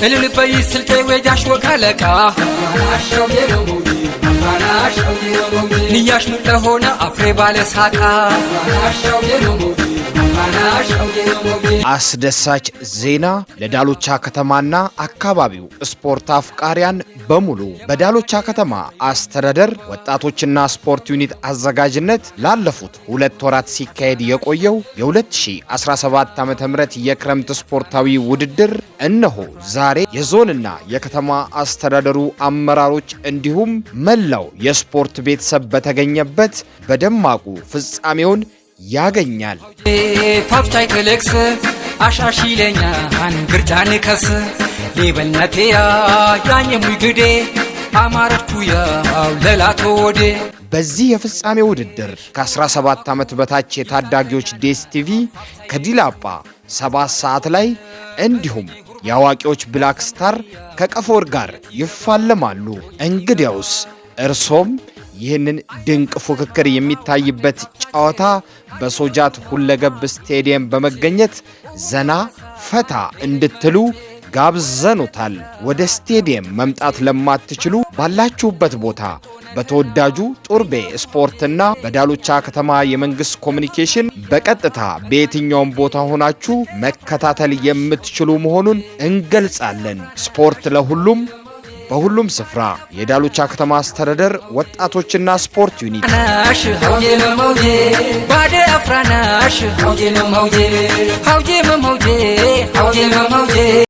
እልል በይ ስልጤ ወጃሽ ወካለቃ ንያሽ ለሆነ አፍሬ ባለ ሳቃ። አስደሳች ዜና ለዳሎቻ ከተማና አካባቢው ስፖርት አፍቃሪያን በሙሉ! በዳሎቻ ከተማ አስተዳደር ወጣቶችና ስፖርት ዩኒት አዘጋጅነት ላለፉት 2 ወራት ሲካሄድ የቆየው የ2017 ዓ.ም የክረምት ስፖርታዊ ውድድር እነሆ ዛሬ የዞንና የከተማ አስተዳደሩ አመራሮች እንዲሁም መላው የስፖርት ቤተሰብ በተገኘበት በደማቁ ፍጻሜውን ያገኛል። ፋፍቻይ ክልክስ አሻሽ ይለኛን ግርጫን ከስ ሌበነቴያ ያኝ ሙግዴ አማረኩያው ለላቶ ወዴ። በዚህ የፍጻሜ ውድድር ከ17 ዓመት በታች የታዳጊዎች ዴስቲቪ ከዲላጳ 7 ሰዓት ላይ እንዲሁም የአዋቂዎች ብላክ ስታር ከቀፎር ጋር ይፋለማሉ። እንግዲያውስ እርሶም ይህንን ድንቅ ፉክክር የሚታይበት ጨዋታ በሶጃት ሁለገብ ስቴዲየም በመገኘት ዘና ፈታ እንድትሉ ጋብዘኖታል። ወደ ስቴዲየም መምጣት ለማትችሉ ባላችሁበት ቦታ በተወዳጁ ጡርቤ ስፖርትና በዳሎቻ ከተማ የመንግስት ኮሚኒኬሽን በቀጥታ በየትኛውም ቦታ ሆናችሁ መከታተል የምትችሉ መሆኑን እንገልጻለን። ስፖርት ለሁሉም በሁሉም ስፍራ። የዳሎቻ ከተማ አስተዳደር ወጣቶችና ስፖርት ዩኒት። ናሽ ባደ አፍራናሽ ሀውጄ መውጄ ሀውጄ መውጄ ሀውጄ መውጄ።